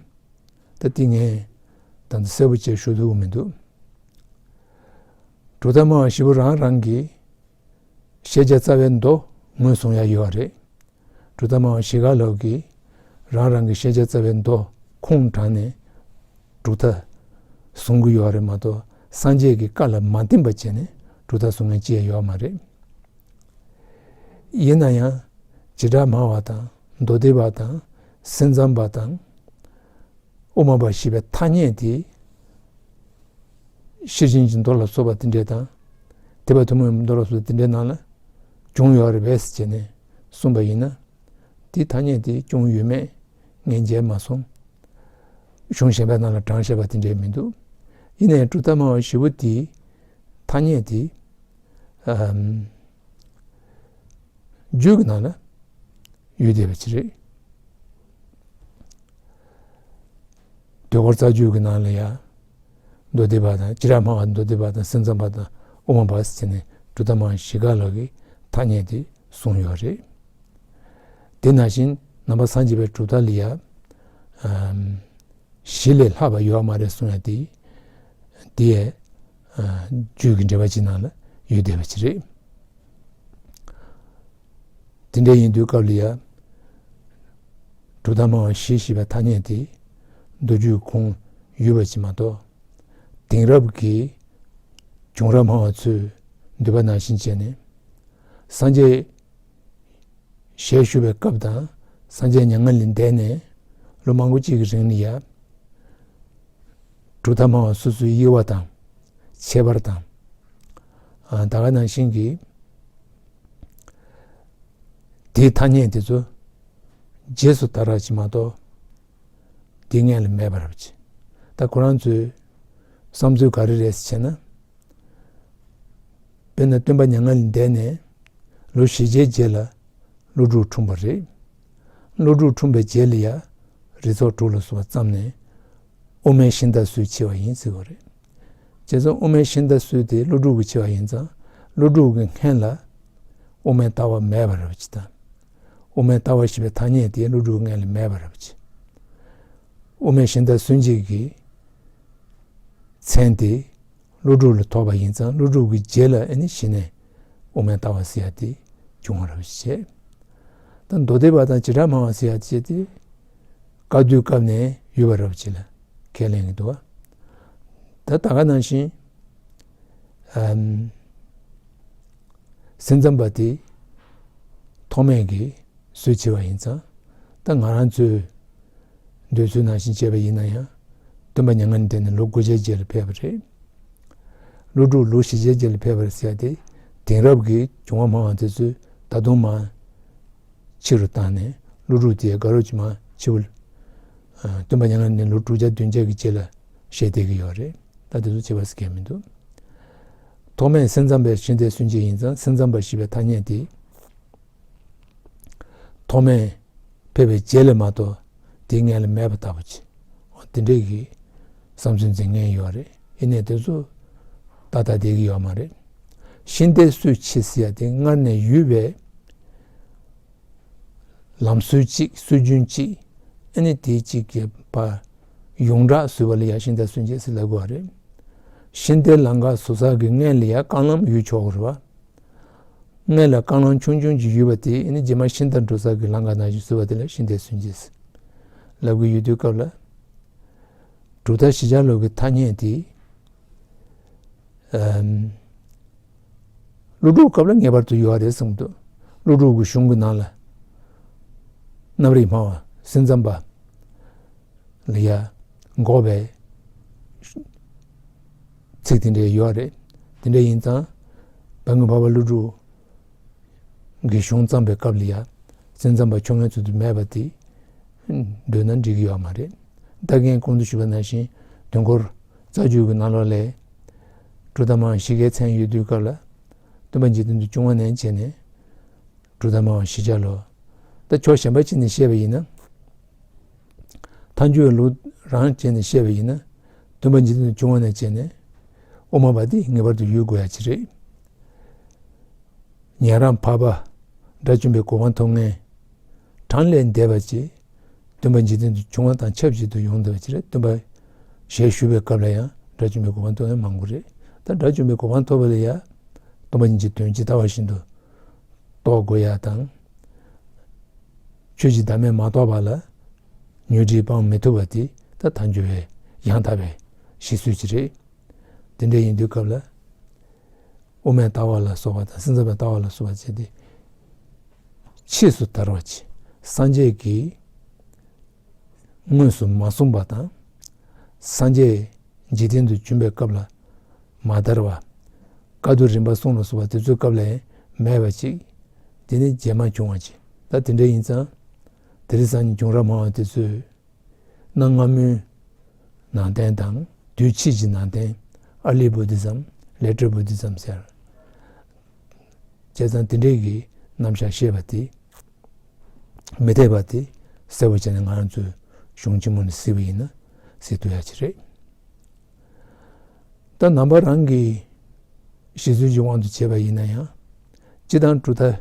ད་དེ་ངས་ད་ལྟ་གསལ་པོ་བྱས་ཞུ་ཐུབ་ཀྱི་མི་འདུག་གྲུབ་མཐའ་སྨྲ་བ་བཞི་པོ་རང་རང་གིས་ཤེས་བྱ་རྩ་བའི་མདོ་ངོས་བཟུང་ཡ་ཡོད་རེད། གྲུབ་མཐའ་སྨྲ་བ་བཞི་ཀ་ལོག་གིས་རང་རང་གི་ཤེས་བྱ་རྩ་བའི་མདོ་ཁུངས་དྲངས་ནས་གྲུབ་མཐའ་བཟུང་གི་ཡོད་རེད་མ་གཏོགས། སངས་རྒྱས་ཀྱི་བཀའ་ལ་མ་བརྟེན་པ་བྱས་ནས་གྲུབ་མཐའ་བཟུང་མཁན་ཅི་ཡང་ཡོད་མ་རེད། ཡིན་ན་ཡང་བྱེ་བྲག་སྨྲ་བ་དང་། མདོ་སྡེ་པ་དང་། སེམས་ཙམ་པ་དང་། དབུ་མ་པ་ཞེས་པའི་ཐ་སྙད་དེ། ཤེར་ཕྱིན་གྱི་མདོ་ལ་སོགས་པ་དེ་འདྲས་དང་། ཐེག་པ་ཐུན་མོང་གི་མདོ་ལ་སོགས་པ་དེ་འདྲའི་ནང་ལ་བྱུང་ཡོད་རེད་པས་ཟེར་བྱས་ནས་གསུངས་པ་ཡིན་ན། དེའི་ཐ་སྙད་དེ་བྱུང་ཡོད་མེད་ངས་མཇལ་མ་སོང་། གཞུང་གཞན་པའི་ནང་ལ་དྲངས་བཞག་པ་དེ་འདྲས་མི་འདུག་ཡིན་ནའི་གྲུབ་མཐའ་སྨྲ་བ་བཞི་པོ་དེའི་ཐ་སྙད་དེ། ཨམ། རྒྱུད་ཀྱི་ནང་ལ་ཡོད་བསྡད་པ་ཅིག་རེད། དུས་འཁོར་རྩ་རྒྱུད་ཀྱི་ནང་ལ་ཡང་མདོ་སྡེ་པ་དང་། བྱེ་བྲག་སྨྲ་བ་མདོ་སྡེ་པ་དང་། སེམས་ཙམ་པ་དང་། དབུ་མ་པ་ཟེར་ནས་གྲུབ་མཐའ་སྨྲ་བ་བཞི་ཀ་ལོག་གི་ཐ་སྙད་དེ་གསུངས་ཡོད་རེད། དེ་ནང་བཞིན་ནང་པ་སངས་རྒྱས་པའི་གྲུབ་མཐའ་ལ་ཡང་། ཨམ། བཞི་ལས་ལྷག་པ་ཡོད་མ་རེད་གསུང་ཡ་དེ། དེ་ཡང་། ཨ། རྒྱུད་ཀྱི་འགྲེལ་པ་ཅིག་ནང་ལ་ཡོད་བསྡད་པ་ཅིག་རེད། དེ་འདྲ་ཡིན་དུས་སྐབས་ལ་ཡང་། གྲུབ་མཐའ་སྨྲ་བ་བཞི་ཞེས་པའི་ཐ་སྙད་དེ་མདོ་རྒྱུད་ཁུངས་ཡོད་པ་ཅིག་མ་གཏོགས། དེང་རབས་ཀྱི་བྱུང་རབས་སྨྲ་བ་ཚོས་འདོད་པ་ནང་བཞིན་བྱས་ནས། སངས་རྒྱས་ཞལ་བཞུགས་པའི་སྐབས་དང་། སངས་རྒྱས་མྱ་ངན་ལས་འདས་ནས་ལོ་མང་པོ་གཅིག་གི་རིང་ལ་ཡང་གྲུབ་མཐའ་སྨྲ་བ་སོ་སོའི་དབྱེ་བ་དང་། ཁྱད་པར་དང་། ཨ། ད་ག་ནང་བཞིན་གྱི་དེའི་ཐ་སྙད་དེ་ཚོ་རྗེས་སུ་དར་བ་ཅིག་མ་གཏོགས། དེའི་སྔོན་ལ་མེད་པ་རེད་པ་ཅིག་ད་ཁོ་རང་ཚོའི་བསམ་ཚུལ་ག་རེ་རེད་ཟེར་བྱས་ན། དཔེར་ན་སྟོན་པ་མྱ་ངན་ལས་འདས་ནས་ལོ་བཞི་བརྒྱའི་རྗེས་ལ་ཀླུ་སྒྲུབ་འཁྲུངས་པ་རེད། ཀླུ་སྒྲུབ་འཁྲུངས་པའི་རྗེས་ལ་ཡང་རིགས་ཚོགས་དྲུག་ལ་སོགས་པ་བརྩམས་ནས་དབུ་མའི་ཤིང་རྟ་སུའི་ཆེ་བ་ཡིན་ཟེར་བ་རེད། བྱས་ཙང་དབུ་མའི་ཤིང་རྟ་སུ་དེ་ཀླུ་སྒྲུབ་ཀྱི་ཆེ་བ་ཡིན་ཙང་། ཀླུ་སྒྲུབ་ཀྱི་སྔོན་ལ་དབུ་མའི་ལྟ་བ་མེད་པ་རེད་པ་ཅིག་དང་། དབུ་མའི་ལྟ་བ་ཞེས་པའི་ཐ་སྙད་དེ་ཀླུ་སྒྲུབ་སྔོན་ལ་མེད་པ་རེད་པ་ཅིག་དབུ་མའི་ཤིང་རྟ་སུན་འབྱིན་གྱི་མཚན་དེ་ཀླུ་སྒྲུབ་ལ་ཐོགས་པ་ཡིན་ཙང་། ཀླུ་སྒྲུབ་ཀྱི་རྗེས་ལ་ཨ་ནི་གཞི་ནས་དབུ་མའི་ལྟ་བ་ཟེར་ཡ་དེ་བྱུང་བ་རེད་པ་ཅིག་ད་མདོ་སྡེ་པ་དང་བྱེ་བྲག་སྨྲ་བ་ཟེར་ཡ་དེ་དེ་སྐབས་དུས་སྐབས་ནས་ཡོད་པ་རེད་པ་ཅིག་ལ་ཁས་ལེན་གྱི་འདུག་བ། ད་ད་ག་ནང་བཞིན། ཨམ། སེམས་ཙམ་པ་དེ་ཐོགས་མེད་ཀྱི་སུ་ཆེ་བ་ཡིན་ཙང་། ད་ང་རང་ཚོའི་འདོད་ཚུལ་ནང་བཞིན་བྱས་པ་ཡིན་ན་ཡང་། སྟོན་པ་མྱ་ངན་འདས་ནས་ལོ་དགུ་བརྒྱའི་རྗེས་ལ་ཕེབས་པ་རེད། ཀླུ་སྒྲུབ་ལོ་བཞི་བརྒྱའི་རྗེས་ལ་ཕེབས་པ་རེད་ཟེར་ཡ་དེ། དེང་རབས་ཀྱི་བྱུང་བ་སྨྲ་བ་དེ་ཚོས་ད་དུང་མར་ཕྱི་རུ་བཏང་ནས། ཀླུ་སྒྲུབ་དེ་དགའ་རབ་ཀྱིས་མར་ཕྱི་པོ། ཨ། སྟོན་པ་མྱ་ངན་ལས་ལོ་དྲུག་བརྒྱ་བདུན་བརྒྱ་གི་རྗེས་ལ་བཤད་བསྡད་ཀྱི་ཡོད་རེད། ད་དེ་ཚོ་བྱེད་པ་སི་གལ་མི་འདུག་ཐོགས་མེད་སེམས་ཙམ་པའི་ཤིང་རྟའི་སུན་འབྱིན་ཡིན་ཙང་། སེམས་ཙམ་པ་ཞེས་པའི་ཐ་སྙད་དེ་ཐོགས་མེད་ཕེབས་པའི་རྗེས་ལ་མ་གཏོགས་དེའི་སྔོན་ལ་མེད་པ་ལྟ་བུ་ཅིག་འོ་དེ་འདྲས་ཀྱི་བསམ་ཚུལ་འཛིན་མཁན་ཡོད་རེད། ཡིན་ནའི་དེ་ཚོ་ཏག་ཏག་བསྡད་ཀྱི་ཡོད་མ་རེད། ཤིང་རྟའི་སུ་ཆེ་ཟེར་ཡ་དེ་སྔར་ནས་ཡོད་པའི་ལམ་སྲོལ་གཅིག་སྲོལ་རྒྱུན་གཅིག་ཨ་ནི་དེ་གཅིག་གི་བར་ཡོངས་གྲགས་བཟོས་པ་ལ་ཡ་ཤིང་རྟ་སུན་འབྱིན་ཟེར་ལབ་དགོས་པ་རེད། ཤིང་རྟའི་ལམ་ཁ་བཟོ་ས་གི་སྔོན་ལ་ཡ་རྐང་ལམ་ཡོད་ཆོག་གི་རེད་བ། སྔོན་ལ་རྐང་ལམ་ཆུང་ཆུང་ཅིག་ཡོད་པ་དེ་ཨ་ནི་རྗེས་མ་ཤིང་རྟ་འགྲོ་ས་གི་ལམ་ཁ་ནང་བཞིན་བཟོས་པ་དེ་ལ་ཤིང་རྟའི་སུན་འབྱིན་ཟེར་ལབ་ཀྱི་ཡོད་དུས་སྐབས་ལ། གྲུབ་མཐའ་བཞི་ཆ་ལོ་གི་ཐ་སྙད་དེ། ཨམ། ཀླུ་སྒྲུབ་སྐབས་ལ་ངེས་པར་དུ་ཡོད་རེད་བསམ་འདུག་ཀླུ་སྒྲུབ་ཀྱི་གཞུང་གི་ནང་ལ་རྣམ་རིག་སྨྲ་བ་སེམས་ཙམ་པ་ལ་ཡ་འགོག་པའི་ཚིག་དེ་འདྲ་ཡོད་རེད། དེ་འདྲ་ཡིན་ཙང་བན་དགོན་འཕགས་པ་ཀླུ་སྒྲུབ་ཀྱི་གཞུང་བརྩམས་པའི་སྐབས་ལ་ཡ་སེམས་ཙམ་པ་ཁྱོད་ངའི་ཚུལ་དུ་མེད་པ་དེ་འདོད་ན་འགྲིག་གི་ཡོད་མ་རེད། ད་གིན་གོང་དུ་ཞུས་པ་ནང་བཞིན་དུས་འཁོར་རྩ་རྒྱུད་ཀྱི་ནང་ལོགས་ལ་གྲུབ་མཐའ་སྨྲ་བ་བཞི་ཀའི་མཚན་ཡོད་དུས་སྐབས་ལ་སྟོན་པ་འཇིག་རྟེན་དུ་བྱུང་བ་ནས་བྱས་ནས་གྲུབ་མཐའ་སྨྲ་བ་བཞི་ཆ་ལོ། ད་ཕྱོགས་གཞན་པ་ཅིག་ནས་བཤད་པ་ཡིན་ན། མཐའ་འཇུག་ལུགས་ རང་བྱས་ནས་བཤད་པ་ཡིན་ན། སྟོན་པ་འཇིག་རྟེན་དུ་བྱུང་བ་ནས་བྱས་ནས་དབུ་མ་པ་དེ་ངེས་པར་དུ་ཡོད་དགོས་ཡ་ཅིག་རེད། ཉན་རང་འཕགས་པ་དགྲ་བཅོམ་པའི་གོ་འཕང་ཐོབ་མཁན་གྲངས་ལས་འདས་པ་ཅིག་སྟོན་པ་འཇིག་རྟེན་དུ་བྱུང་བ་དང་ཆབས་ཅིག་ཏུ་ཡོང་བསྡད་པ་ཅིག་རེད། སྟོན་པ་ཞལ་བཞུགས་པའི་སྐབས་ལ་ཡང་དགྲ་བཅོམ་པའི་གོ་འཕང་ཐོབ་མཁན་མང་པོ་རེད། ད་དགྲ་བཅོམ་པའི་གོ་འཕང་ཐོབ་པ་ལ་ཡང་སྟོན་པ་ཉིད་ཀྱི་དོན་ཇི་ལྟ་བ་བཞིན་དུ་རྟོགས་དགོས་ཡ་དང་། ཆོས་ཀྱི་བདག་མེད་མ་རྟོགས་པ་ལ་ཉོན་སྒྲིབ་སྤང་མི་ཐུབ་པ་དེ་ད་ཐལ་འགྱུར་བའི་ཡང་དག་པའི་གཞི་སྲོལ་ཅིག་རེད། དེ་འདྲ་ཡིན་དུས་སྐབས་ལ། དབུ་མའི་ལྟ་བ་ལ་སོགས་པ་དང་སེམས་ཙམ་པའི་ལྟ་བ་ལ་སོགས་པ་བྱས་ཏེ། ཕྱིས་སུ་དར་བ་ཅིག་སངས་རྒྱས་ཀྱིས་དངོས་སུ་མ་གསུངས་པ་དང་། སངས་རྒྱས་འཇིག་རྟེན་དུ་བྱོན་པའི་སྐབས་ལ་མ་དར་བ། བཀའ་བསྡུ་རིམ་པ་གསུམ་ལ་སོགས་པ་དེ་ཚོའི་སྐབས་ལ་ཡང་མེད་པ་ཅིག་དེ་ནི་རྗེས་མ་བྱུང་བ་ཅིག་ད་དེ་འདྲ་ཡིན་ཙང་། དེང་སང་གི་བྱུང་རབས་སྨྲ་བ་དེ་ཚོས། གནའ་སྔ་མོའི་ནང་བསྟན་དང་དུས་ཕྱིས་ཀྱི་ནང་བསྟན། early Buddhism, later Buddhism ཟེར། བྱས་ཙང་དེ་འདྲའི་གི་རྣམ་གཞག་བཤད་པ་དེ་མི་འཐད་པ་དེ་གསལ་པོ་བྱས་ནས་ང་རང་ཚོས་གཞུང་ཆེན་མོ་ནས་གཟིགས་པ་ཡིན་ན་གཟིགས་ཐུབ་ཡ་ཅིག་རེད། ད་ནང་པ་རང་གི་གཞི་རྩའི་གི་དབང་དུ་བྱས་པ་ཡིན་ན་ཡང་། སྤྱིར་བཏང་གྲུབ་མཐའ་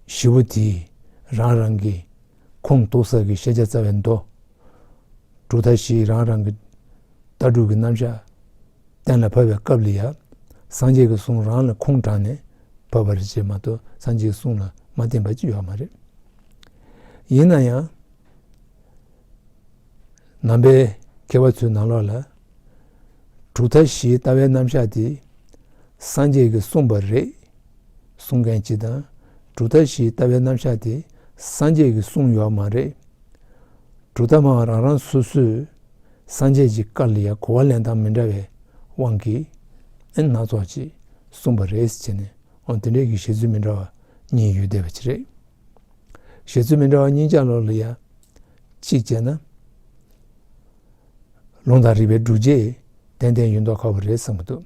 བཞི་པོ་དེ་རང་རང་གི་ཁུངས་གཏུགས་ས་གི་ཤེས་བྱ་རྩ་བའི་མདོ། གྲུབ་མཐའ་བཞི་རང་རང་གི་ལྟ་གྲུབ་ཀྱི་རྣམ་གཞག་གཏན་ལ་ཕབ་པའི་སྐབས་ལ་ཡང་། སངས་རྒྱས་ཀྱི་གསུང་རང་ལ་ཁུངས་དྲངས་ནས་ཕབ་པ་རེད་ཅེས་མ་གཏོགས། སངས་རྒྱས་ཀྱི་གསུང་ལ་མ་བརྟེན་པ་ཅིག་ཡོད་མ་རེད། ཡིན་ན་ཡང་། ནང་པའི་མཁས་པ་ཚོའི་ནང་ལོགས་ལ། གྲུབ་མཐའ་བཞིའི་ལྟ་བའི་རྣམ་གཞག་དེ། སངས་རྒྱས་ཀྱིས་གསུངས་པ་རེད། གསུང་མཁན་གཅིག་དང་། གྲུབ་མཐའ་བཞིའི་ལྟ་བའི་རྣམ་གཞག་དེ། སངས་རྒྱས་ཀྱིས་གསུངས་ཡོད་མ་རེད། གྲུབ་མཐའ་སྨྲ་བ་རང་རང་སོ་སོས། སངས་རྒྱས་ཀྱི་བཀའ་ལ་ཡང་གོ་བ་ལེན་སྟངས་མི་འདྲ་བའི་དབང་གིས། ཨེ་སྣ་ཚོགས་ཅིག་གསུངས་པ་རེད་ཟེར་ནས། འོ་དེ་འདྲའི་གི་བཞེད་ཚུལ་མི་འདྲ་བ་གཉིས་ཡོད་བསྡད་པ་ཅིག་རེད། བཞེད་ཚུལ་མི་འདྲ་བ་གཉིས་ཀྱི་ལོགས་ལ་ཡང་། གཅིག་བྱས་ན། ལུང་དང་རིགས་པའི་སྒྲུབ་བྱེད་ཏན་ཏན་ཡིན་མདོག་ཁ་པོ་རེད་བསམ་གྱི་འདུག་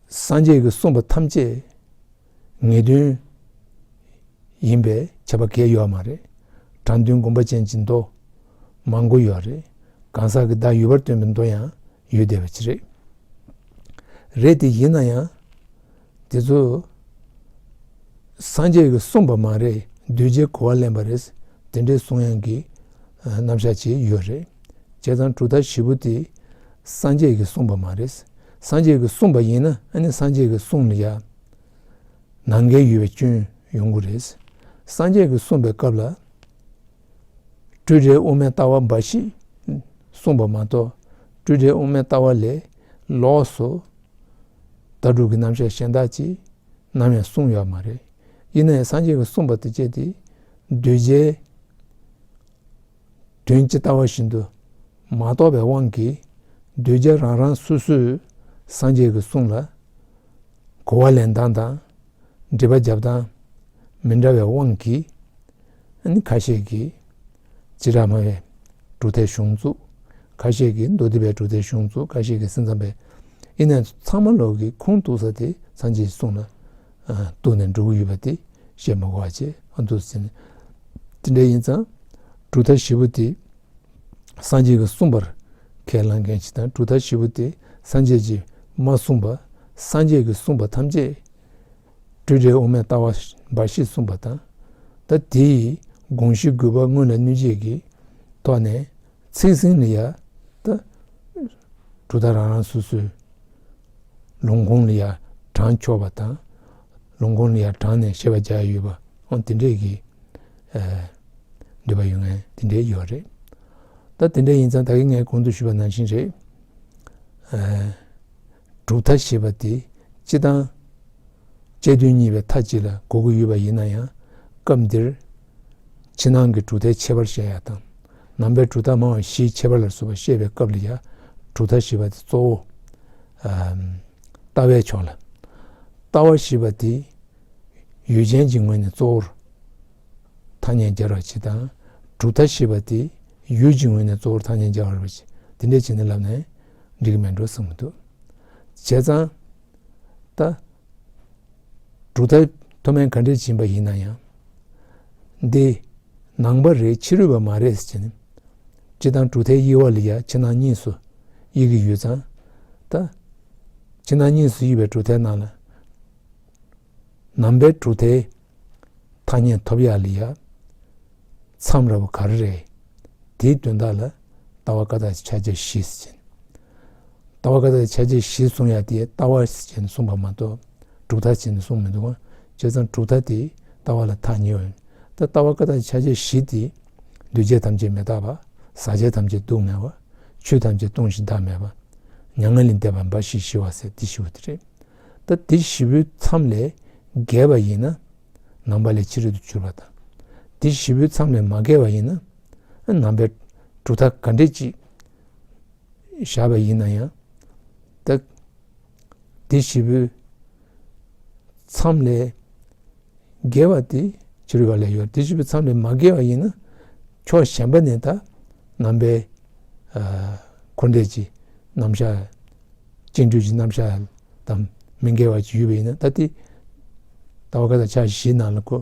སངས་རྒྱས་ཀྱིས་གསུངས་པ་ཐམས་ཅད་ངེས་དོན་ཡིན་པའི་ཁྱབ་པ་གང་ཡང་ཡོད་མ་རེད། དྲང་དོན་དགོངས་པ་ཅན་གྱི་མདོ་མང་པོ་ཡོད་རེད། གང་ཟག་གི་བདག་ཡོད་པར་སྟོན་པའི་མདོ་ཡང་ཡོད་བསྡད་པ་ཅིག་རེད། རེད་དེ་ཡིན་ན་ཡང་། དེ་ཚོ་སངས་རྒྱས་ཀྱིས་གསུངས་པ་མ་རེད། གདུལ་བྱའི་གོ་བ་ལེན་པ་རེད། དེ་འདྲའི་གསུང་ཡག་གི་རྣམ་གཞག་ཅིག་ཡོད་རེད། བྱས་ཙང་གྲུབ་མཐའ་བཞི་པོ་དེ་སངས་རྒྱས་ཀྱིས་གསུངས་པ་མ་རེད། སངས་རྒྱས་ཀྱིས་གསུངས་པ་ཡིན་ན། ཨ་ནི་སངས་རྒྱས་ཀྱི་གསུང་ལ་ཡང་ནང་འགལ་ཡོད་པའི་སྐྱོན་ཡོང་གི་རེད། སངས་རྒྱས་ཀྱིས་གསུངས་པའི་སྐབས་ལ། སྤྲོས་བྲལ་དབུ་མའི་ལྟ་བ་འབའ་ཞིག་གསུངས་པ་མ་གཏོགས། སྤྲོས་བྲལ་དབུ་མའི་ལྟ་བ་ལས་ལོགས་སུ་ལྟ་གྲུབ་ཀྱི་རྣམ་གཞག་གཞན་དག་ཅིག་ནམ་ཡང་གསུངས་ཡོད་མ་རེད། ཡིན་ན་ཡང་སངས་རྒྱས་ཀྱིས་གསུངས་པ་དེ་བྱས་ཏེ། གདུལ་བྱའི་དོན་ཇི་ལྟ་བ་བཞིན་དུ་མ་རྟོགས་པའི་དབང་གིས། གདུལ་བྱ་རང་རང་སོ་སོས་སངས་རྒྱས་ཀྱི་གསུང་ལ་གོ་བ་ལེན་སྟངས་དང་། འགྲེལ་པ་རྒྱབ་སྟངས་མི་འདྲ་བའི་དབང་གིས། ཨ་ནི་ཁ་ཤས་ཀྱིས་བྱེ་བྲག་སྨྲ་བའི་གྲུབ་མཐའི་གཞུང་བཙུགས། ཁ་ཤས་ཀྱིས་མདོ་སྡེ་པའི་གྲུབ་མཐའི་གཞུང་བཙུགས། ཁ་ཤས་ཀྱིས་སེམས་ཙམ་པའི། ཡིན་ནའང་ཚང་མ་ལོག་གི་ཁུངས་གཏུགས་ས་དེ་སངས་རྒྱས་ཀྱི་གསུང་ལ་གཏུགས་ནས་འགྲོ་གི་ཡོད་པ་དེ་བཤད་མི་དགོས་པ་བྱས། ཨ་འདུག་ཟེར་ནས། དེ་འདྲ་ཡིན་ཙང་གྲུབ་མཐའ་བཞི་པོ་དེ། སངས་རྒྱས་ཀྱིས་གསུངས་པར་ཁས་བླངས་མཁན་ཞིག་དང་། གྲུབ་མཐའ་བཞི་པོ་དེ་སངས་རྒྱས་ཀྱིས་མ་གསུངས་པ། སངས་རྒྱས་ཀྱིས་གསུངས་པ་ཐམས་ཅད་སྤྲོས་བྲལ་དབུ་མའི་ལྟ་བ་འབའ་ཞིག་གསུངས་པ་དང་། ད་དེ་ཡི་དགོངས་གཞི་དགོས་པ་དངོས་ལ་གནོད་བྱེད་ཀྱི་ཐོག་ནས་ཚིག་ཟིན་ལ་ཡ། ད་གྲུབ་མཐའ་རང་རང་སོ་སོའི་ལུང་ཁུངས་ལ་ཡ་དྲངས་ཆོག་པ་དང་། ལུང་ཁུངས་ལ་ཡ་དྲངས་ནས་བཤད་པ་རྒྱག་ཡ་ཡོད་པ། འོ་དེ་འདྲས་ཀྱི། ཨ། འདོད་པ་ཡོད་མཁན་དེ་འདྲས་ཡོད་རེད། ད་དེ་འདྲས་ཡིན་ཙང་ད་གིན་ངས་གོང་དུ་ཞུས་པ་ནང་བཞིན་རེད། ཨ། གྲུབ་མཐའ་ཞེས་པ་དེ་སྤྱིར་བཏང་དཔྱད་དོན་གཉིས་པའི་མཐའ་གཅིག་ལ་གོ་གི་ཡོད་པ་ཡིན་ན་ཡང་། སྐབས་འདིར་ཕྱི་ནང་གི་གྲུབ་མཐའི་ཁྱད་པར་བཤད་ཡ་དང་། ནང་པའི་གྲུབ་མཐའ་སྨྲ་བ་བཞིའི་ཁྱད་པར་ལ་སོགས་པ་བཤད་པའི་སྐབས་ལ་ཡང་། གྲུབ་མཐའ་ཞེས་པ་དེ་གཙོ་བོ། ཨ། ལྟ་བའི་ཕྱོགས་ལ། ལྟ་བ་ཞེས་པ་དེ། ཡུལ་ཅན་གྱི་ངོས་ནས་གཙོ་བོར་ཐ་སྙད་སྦྱར་བ་ཅིག་དང་། གྲུབ་མཐའ་ཞེས་པ་དེ་ཡུལ་གྱི་ངོས་ནས་གཙོ་བོར་ཐ་སྙད་སྦྱར་བ་ཅིག་དེ་འདྲས་བྱས་ནས་ལབ་ན་འགྲིག་གི་མེད་འགྲོ་བསམ་གྱི་འདུག་བྱས་ཙང་། ད། གྲུབ་མཐའ་མཐོ་དམན་ག་འདྲས་ཕྱིན་པ་ཡིན་ན་ཡང་། འདི་ནང་པ་རེད། ཕྱི་རོལ་པ་མ་རེད་ཟེར་ནས། སྤྱིར་བཏང་གྲུབ་མཐའི་དབྱེ་བ་ལ་ཡ་ཕྱི་ནང་གཉིས་སུ་དབྱེ་གི་ཡོད་ཙང་། ད་ཕྱི་ནང་གཉིས་སུ་དབྱེ་བའི་གྲུབ་མཐའི་ནང་ལ། ནང་པའི་གྲུབ་མཐའི་ཐ་སྙད་ཐོབ་ཡག་ལ་ཡ་མཚམས་ར་བ་ག་རེ་རེད། དེའི་དོན་དག་ལ་ལྟ་བ་བཀའ་རྟགས་ཀྱི་ཕྱག་རྒྱ་བཞི་ཟེར་གྱིན། ལྟ་བ་བཀའ་རྟགས་ཀྱི་ཕྱག་རྒྱ་བཞི་གསུང་ཡག་དེ་ལྟ་བ་ཟེར་གྱིན་གསུངས་པ་མ་གཏོགས་གྲུབ་མཐའ་ཟེར་གྱིན་གསུངས་མི་འདུག་ག་བྱས་ཙང་གྲུབ་མཐའ་དེ་ལྟ་བ་ལ་ཐག་ཉེ་བ་ཡིན། ད་ལྟ་བ་བཀའ་རྟགས་ཀྱི་ཕྱག་རྒྱ་བཞི་དེ་འདུས་བྱས་ཐམས་ཅད་མི་རྟག་པ། ཟག་བཅས་ཐམས་ཅད་སྡུག་བསྔལ་བ། ཆོས་ཐམས་ཅད་སྟོང་ཞིང་བདག་མེད་པ། མྱ་ངན་ལས་འདས་པ་འབའ་ཞིག་ཞི་བ་ཟེར་དེ་བཞི་པོ་དེ་རེད། ད་དེ་བཞི་པོའི་མཚམས་ལས་བརྒལ་བ་ཡིན་ན་ནང་པ་ལས་ཕྱི་རོལ་དུ་གྱུར་པ་དང་། དེ་བཞི་པོའི་མཚམས་ལས་མ་བརྒལ་བ་ཡིན་ན་ནང་པའི་གྲུབ་མཐའ་ག་འདྲས་ཅིག་བཞག་པ་ཡིན་ན་ཡང་། ད་དེ་བཞི་པོའི་མཚམས་ལས་བརྒལ་བ་དེ་ཕྱི་རོལ་པ་ལས་ཡོད། དེ་བཞི་པོའི་མཚམས་ལས་མ་བརྒལ་བ་ཡིན་ན་ཕྱོགས་གཞན་པ་ནས་ད་ནང་པའི་ཨ་འཁོར་འདས་ཀྱི་རྣམ་གཞག་བཅིངས་གྲོལ་གྱི་རྣམ་གཞག་དང་མི་འགལ་བ་ཅིག་ཡོད་པ་ཡིན་ན། ད་དེ་ལྟ་བ་བཀའ་རྟགས་ཕྱག་བཞིའི་ནང་ལ་ཁོ་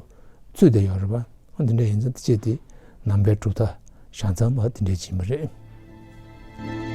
ཚུད་བསྡད་ཡོད་རེད་པ། འོ་དེ་འདྲ་ཡིན་ཙང་དེ་བྱས་ཏེ་ནང་པའི་གྲུབ་མཐའ་བཞག་མཚམས་པ་དེ་འདྲ་ཅིག་ཡིན་པ་རེད།